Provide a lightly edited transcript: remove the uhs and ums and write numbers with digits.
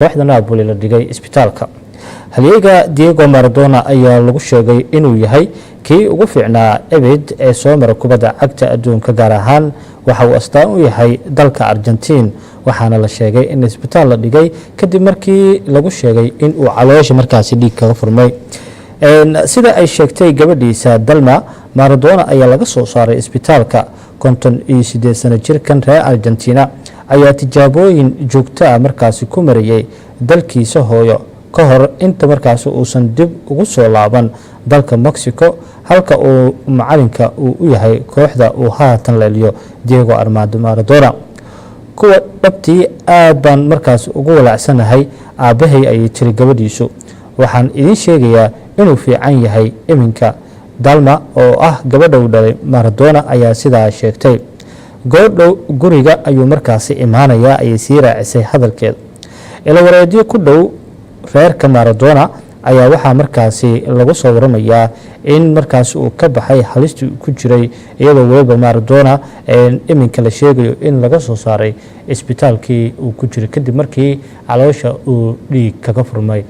Kooxda Napoli la dhigay isbitaalka. Halyeeyga Diego Maradona ayaa lagu sheegay inuu yahay kii ugu fiicnaa ebid ee soo mara kubadda cagta adduunka, gaar ahaan waxa uu astaan u yahay dalka Argentiin. Waxaana la sheegay in isbitaal la dhigay kadib markii lagu sheegay in uu caloosha markaasi dhiig kaga furmay. Sida ay sheegtay gabadhiisa Dalma, Maradona ayaa laga soo saaray isbitaalka. 58 sano jirkan reer Argentina ayaa tijaabooyin joogto ah markaasi ku marayay dalkiisa hooyo ka hor inta markaasi uusan dib ugu soo laaban dalka Mexico, halka uu macalinka uu u yahay kooxda uu haatan leeliyo Diego Armando Maradona. "Kuwa dhabtii aad baan markaas ugu walaacsanahay aabbahay," ayay tiri gabadhiisu. "Waxaan idiin sheegayaa inuu fiican yahay iminka." Dalma oo ah gabadha uu dhalay Maradona ayaa sidaa sheegtay. "Goordhow guriga ayuu markaasi imaanayaa," ayay sii raacisay hadalkeeda. Ilawareedyo ku dhow reerka Maradona ayaa waxaa markaasi lagu soo waramayaa in markaasi uu ka baxay halistii ku jiray, iyadoo weliba Maradona iminka la sheegayo in laga soo saaray isbitaalkii uu ku jiray kadib markii caloosha uu dhiig kaga furmay.